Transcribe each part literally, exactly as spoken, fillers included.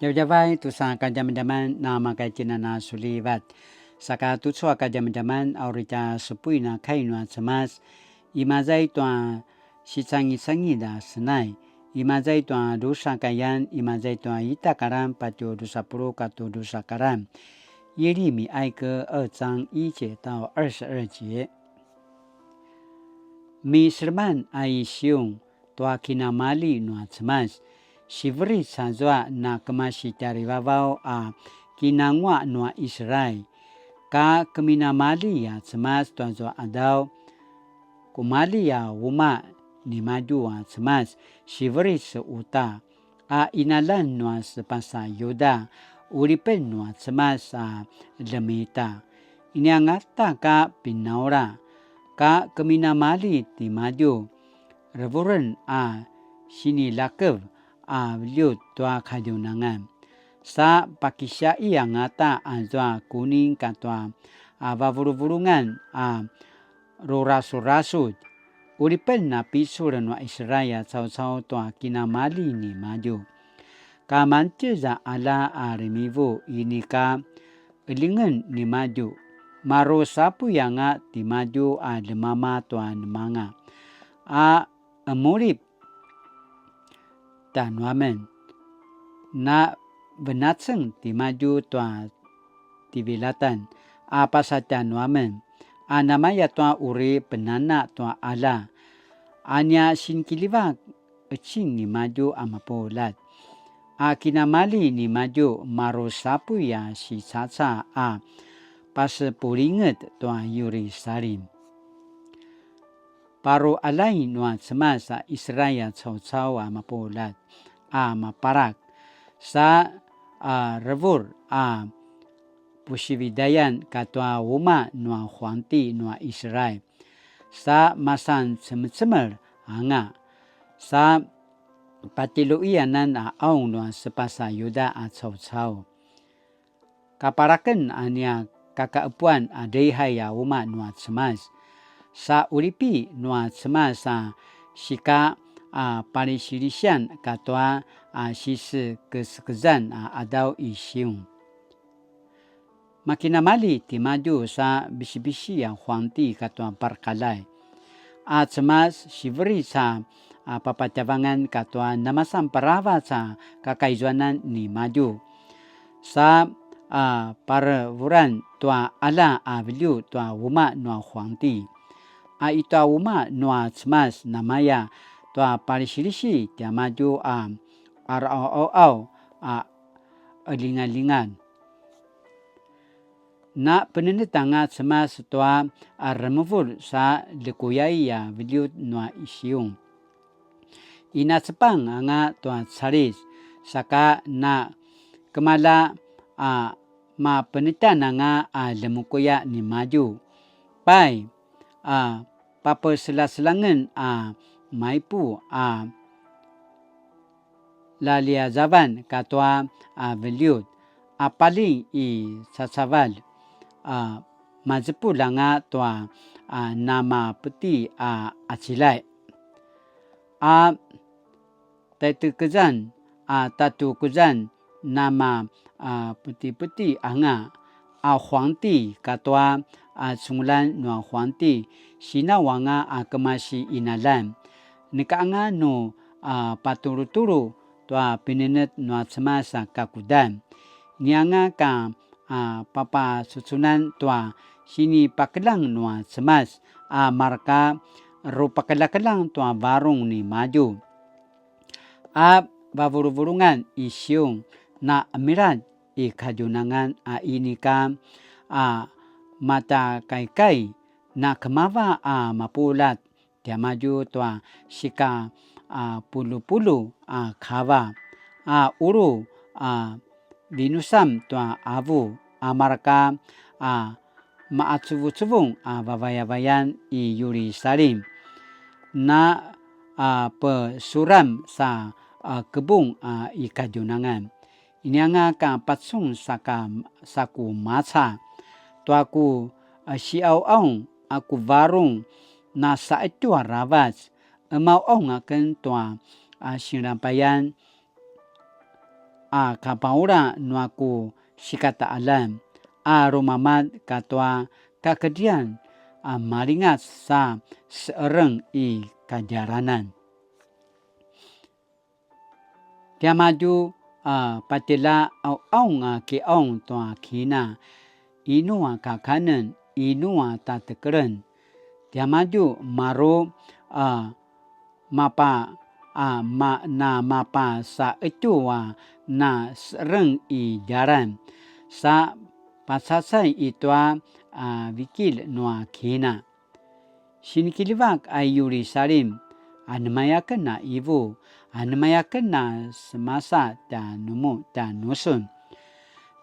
Djavadjavay tusa kadjamadjaman na makaitjinan a sulivat. Saka tucu a kadjamadjaman a uri tja supuin a kai nua Cemas, imaza i tua sicangicangit a senai, imaza i tua drusa kayan, imaza i tua ita karan patju drusa puluq katua drusa karan. 耶利米哀歌二章一节到二十二节。Miseleman a i Siung tua kinamali nua Cemas, siveric azua na kemasi tjarivavaw a kinanguaq nua Israil, ka keminamali a Cemas tuazua qadaw, kumali a umaq nimadju a Cemas, siveric uta, a qinaljan nua sepasa Yuda, qulipen nua Cemas a ljemita. Ini angata ka pinaula, ka keminamali timadju, revuren a sinilakev a veliut tua kadjunangan. Sa pakisiaqi angata azua kuning katua a vavuluvulungan a rurasurasudj, qulipen a picul nua Israil a caucau tua kinamali nimadju. Ka mangtjez a qalja a remivu inika qelingen nimadju, maru sapuy anga timadju a ljemama tua nemanga, a qemulip tjanuamen. Na venaceng timadju tua tivilatan a pasa tjanuamen, a namaya tua uri penana tua qalja, a nia sinkiljivak qecin nimadju a mapuljat, a kinamali nimadju maru sapuy a sicaca a pasepulinget tua Yirusalim. Paru qaljain nua Cemas a Israil a caucau a mapuljat a maparak, sa a revur a pusividayan katua umaq nua huangti nua Israil, sa masan cemecemel anga, sa patjeluqiyanan a qaung nua sepasa Yuda a caucau. Kaparaken a nia kakaqepuan a drehai a umaq nua Cemas, sa qulipi nua Cemas a sika a palisilisian katua a sisekesekezan a qadaw i Siung. Makinamali timadju sa bisibisi a huangti katua parakaljai. A Cemas siveric a, a papatjavangan katua namasan paravac a kakaizuanan nimadju. Sa a parevuran tua qalja a veliu tua umaq nua huangti. A i tua umaq nua Cemas namaya tua palisilisi tiamadju a araqauqau a qelingalingan. Na penenetj anga Cemas tua a remevul sa lekuyai a veliu nua i Siung. Inacepang anga tua calis, saka na kemalja a mapenetjan anga a lemekuya nimadju. Pai, a papeselaselangen a maipu a laliazavan katua a veliut, a paling i cacavalj, a mazepul anga tua a namapeti a acilay. A taitekezan a tatukezan nama a petipeti anga a huangti katua a cungulan nua huangti, sinaw anga a kemasi inaljan. Neka anga nu a patulutulu tua pinenetj nua Cemas a kakudan. Nianga ka a papasucunan tua sinipakeljang nua Cemas a marka rupakeljakeljang tua varung nimadju. A vavuluvulungan i Siung na qemiladj i kadjunangan a inika a matakaikay na kemava a mapuljat tiamadju tua sika a puljupulju a kava a qulu a vinusam tua qavu a marka a maqacuvucuvung a vavayavayan i Yirusalim, na a pesuram sa a kebung a i kadjunangan. Inianga ka pacun saka saku maca tua ku a siqauqaung a ku varung na saqetju aravac, qemauqaung aken tua a sinrapayan a kapaula nua ku sikataqaljan, a lumamad katua kakedrian a malingac sa seqereng i kadjalanan. Tiamadju a patjela auaung a kiaung tua kina, inu a kakanen, inu a tatekelen. Tiamadju maru a mapa a ma, na mapasaqetju a na sereng i djalan sa pacacay i tua a vikil nua kina. Sinikiljivak a i Yirusalim, a nemayaken a ivu, a nemayaken a semasa tjanumu tjanusun.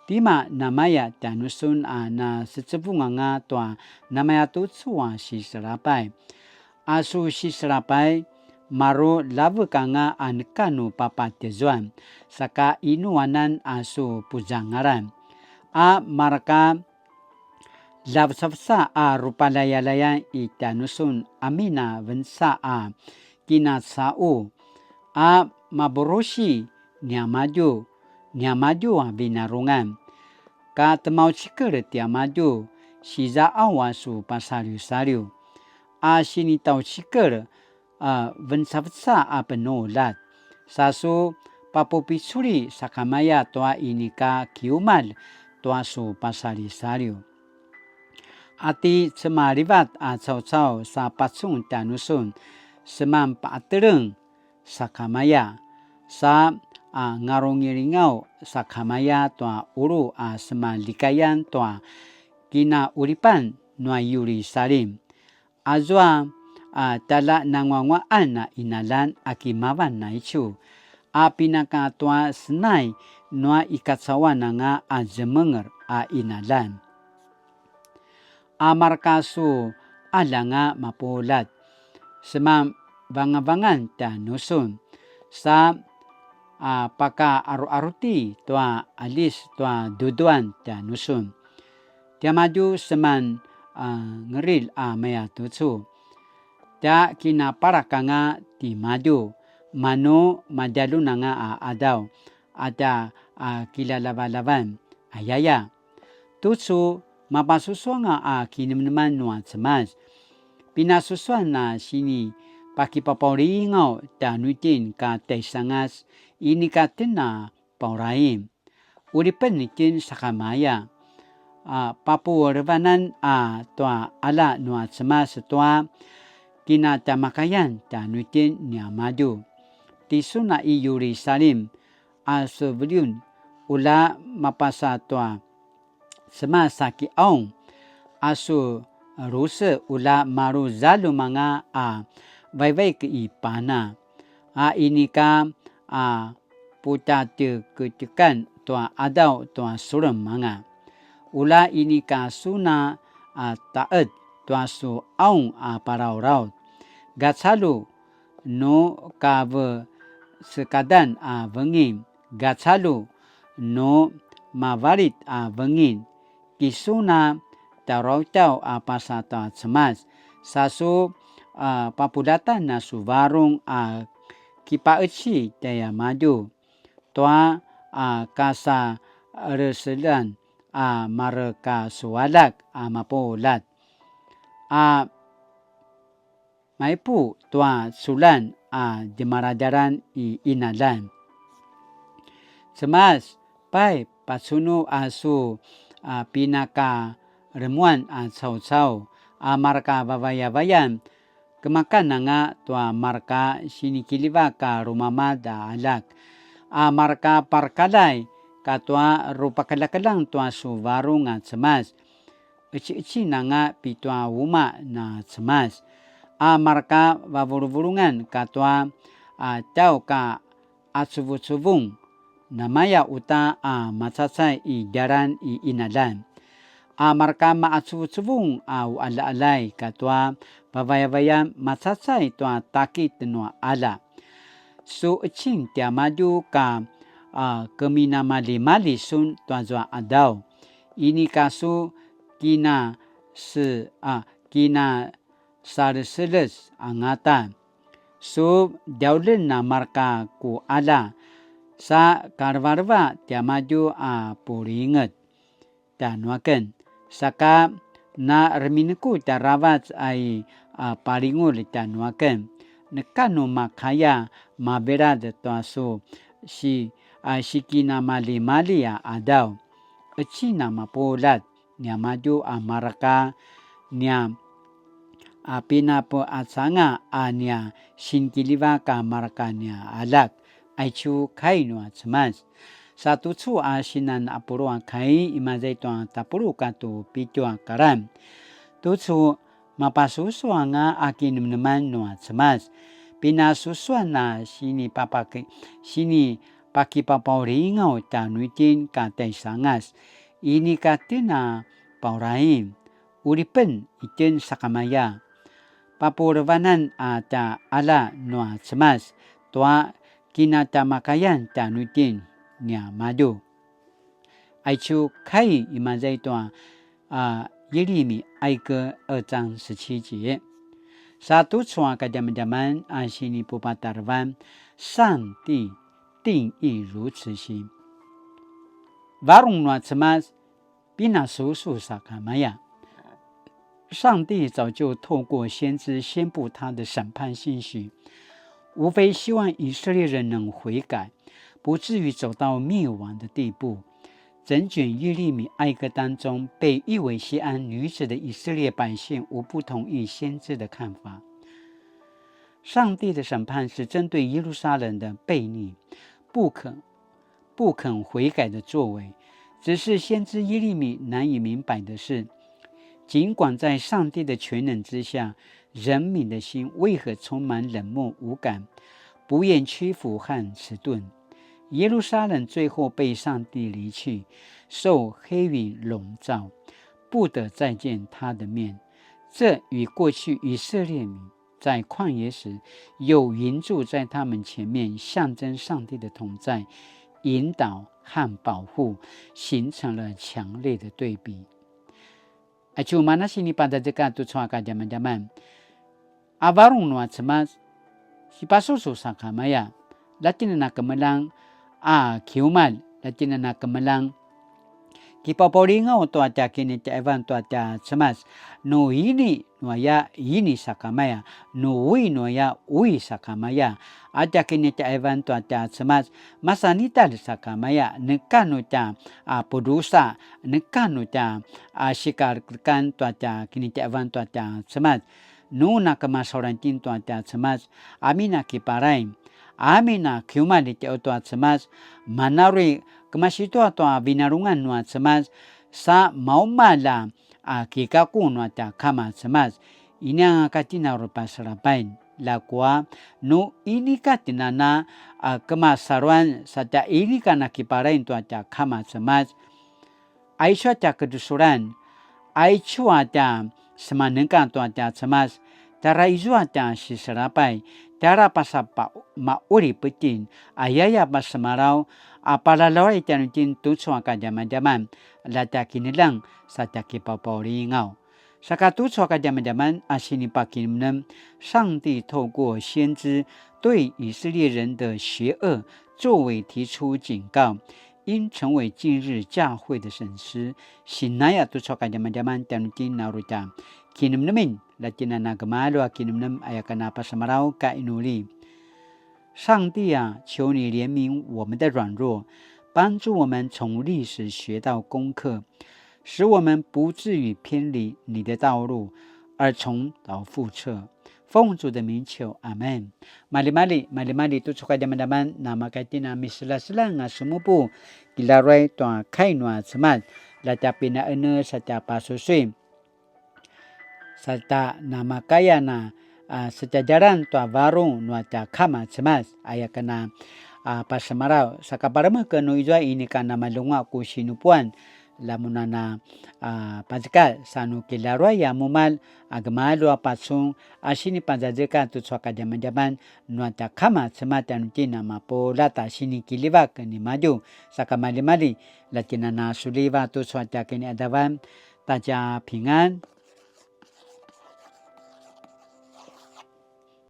Tima namaya tjanusun a na secevung anga tua namaya tucu a siselapay. A su siselapay, maru lavek anga a neka nu papatjezuan, saka inu anan a su puzangalan. A marka ljavecaveca a rupalayalayan i tjanusun amin a venca a kinacaqu, a maburusi niamadju, niamadju a vinarungan. Ka temaucikel tiamadju, sizaqaw a su pasaliusaliu. A sinitaucikel a vencaveca a penuljat. Sa su papupiculi sakamaya tua inika kiumalj tua su pasalisaliu. A ti cemalivat a caucau sa pacun tjanusun seman paqateleng sakamaya, sa a ngarungilingaw sakamaya tua qulu a seman likayan tua kinaqulipan nua Yirusalim. Azua a tjaljananguanguaqan a qinaljan a kimavan aicu, a pinaka tua senai nua i kacauan anga a zemenger a qinaljan. A marka su qalja anga mapuljat, seman vangavangan tjanusun, sa a pakaquaruquaruti tua qalis tua duduan tjanusun. Tiamadju seman a ngerilj a mayatucu. Tja kinapalak anga timadju, manu madjalun anga a qadaw, a tja a kiljaljavaljavayan, ayaya. Tucu, mapasusu anga a kinemeneman nua Cemas. Pinasusuan a sinipakipapaulingaw tjanuitjen ka tjaisangas inika tjen a paulaing. Qulipen itjen sakamaya a papulevanan a tua qalja nua Cemas tua kinatjamakayan tjanuitjen niamadju. Tisun a i Yirusalim a su veliun, ula mapasa tua Cemas a kiqaung, a su luse ula maru zaljum anga a vaivaik i pana, a inika a putjateketekan tua qadaw tua sulem anga. Ula inika sun a taqed tua su qaung a palaulaut. Gacalju nu kavesekadan a vengin, gacalju nu mavalit a vengin, kisun a tjarautjaw a pasa tua Cemas, sa su a papuljatan a su varung a kipaqeci tjaiamadju tua a kasaleselan a mareka su aljak a mapuljat, a maipu tua culan a djemaladjalan i qinaljan. Cemas, pai pacunu a su a pinakalemuan a caucau a mareka vavayavayan, kemakan anga tua mareka sinikiljivak a lumamad a aljak, a mareka parakaljay katua rupakeljakeljang tua su varung a Cemas, qeciqecin anga pitua umaq na Cemas, a mareka vavuluvulungan katua a tjau ka qacuvucuvung, namaya uta a macacay i djalan i qinaljan. A mareka maqacuvucuvung a uqaljaqaljay katua vavayavayan macacay tua takit nua qalja. Su qecin tiamadju ka a keminamalimali sun tuazua qadaw. Inika su kinase-, a, kinasaleseles angata. Su djaulen a mareka ku qalja, Sa kalevaleva tiamadju a pulinget tjanuaken, saka na remineku tjaravac a i, a, palingulj tjanuaken. Neka nu makaya mavilad tua su si, a, sikinamalimali a qadaw, qeci na mapuljat niamadju a mareka nia, a, pinapeacanga a nia sinkiljivak a mareka nia aljak. Aicu kai nua Cemas. Sa tucu a sinan a pulu a kai, imaza i tua tapuluq katua pitju a karan. Tucu mapasusu anga a kinemeneman nua Cemas. Pinasusuan a sinipapaki-, sinipakipapaulingaw tjanuitjen ka tjaisangas. Inika tjen a paurain, qulipen itjen sakamaya. Papulevanan a tja qalja nua Cemas tua kinatjamakayan tjanuitjen niamadju. Aicu kai imaza i tua, a, 耶利米哀歌二章十七節. Sa tucu a kadjamadjaman a sinipupatarevan, 上帝定意如此行. Varung nua Cemas, pinasusu sakamaya. 上帝早就透过先知宣布他的审判信息，无非希望以色列人能悔改，不至于走到灭亡的地步。整卷耶利米哀歌当中，被誉为锡安女子的以色列百姓无不同意先知的看法。上帝的审判是针对耶路撒冷的悖逆、不可不肯悔改的作为。只是先知耶利米难以明白的是，尽管在上帝的全能之下，人民的心为何充满冷漠无感，不愿屈服和迟钝？耶路撒冷最后被上帝离弃，受黑云笼罩，不得再见他的面。这与过去以色列民在旷野时有云柱在他们前面，象征上帝的同在、引导和保护，形成了强烈的对比。Aicu mana sinipadazeka tucu a kadjamadjaman. A varung nua Cemas, sipasusu sakamaya, la tjen a na kemeljang a kiumalj, la tjen a na kemeljang kipapaulingaw tua tja kinitjaivan tua tja Cemas. Nu ini, nu aya ini sakamaya, nu ui, nu aya ui sakamaya. A tja kinitjaivan tua tja Cemas, masanitalj sakamaya, neka nu tja, a, pudrusa, neka nu tja, a, sikalekelekan tua tja kinitjaivan tua tja Cemas. Nu na kemasauran itjen tua tja Cemas, amin a kiparain, amin a kiumalj itjen tua Cemas, mana uri kemasi tua tua vinarungan nua Cemas, sa maumalj a, a kikaku nua tja Kama Cemas, ini anga ka tjen a uri pasalapain, ljakua, nu inika tjen a na, a, kemasaluan sa tja inika na kiparain tua tja Kama Cemas, aicu a tja kedusuran, aicu a tja semaneka tua tja Cemas, tjara izua tja siselapay, tjara pasa pa-, maqulip itjen, ayaya pasemalaw, a palalaway tjanuitjen tucu a kadjamadjaman, la tja kineljang, sa tja kipapaulingaw. Saka tucu a kadjamadjaman a sinipakinemnem, 上帝透过先知对以色列人的邪恶作为提出警告，应成为今日教会的省思。Sinaya tucu a kadjamadjaman tjanuitjen a uri tja kinemnemin, la tjen a na gemalju a kinemnem aya ken a pasemalaw ka inuli. 上帝啊，求你怜悯我们的软弱，帮助我们从历史学到功课，使我们不至于偏离你的道路，而重蹈覆辙。奉主的名求，阿们。Maljimalji, maljimalji tucu a kadjamadjaman, namakaya itjen a miselaselang a semupu, kilaruay tua kai nua Cemas, la tja pinaene sa tja pasusui. Sa tja namakaya na, a, setjadjalan tua varung nua tja Kama Cemas, aya ken a, a, pasemalaw. Saka palemeken nu izua inika namalenguaq ku sinupuan, la mun a na, a, pazekatj sa nu kilaruay a mumalj, a gemalju a pacun, a sinipazazekatj tucu a kadjamadjaman nua tja Kama Cemas tjanuitjen a mapuljat a sinikiljivak nimadju. Saka maljimalji, la tjen a na suliva tucu a tja kiniqadavan, 大家平安.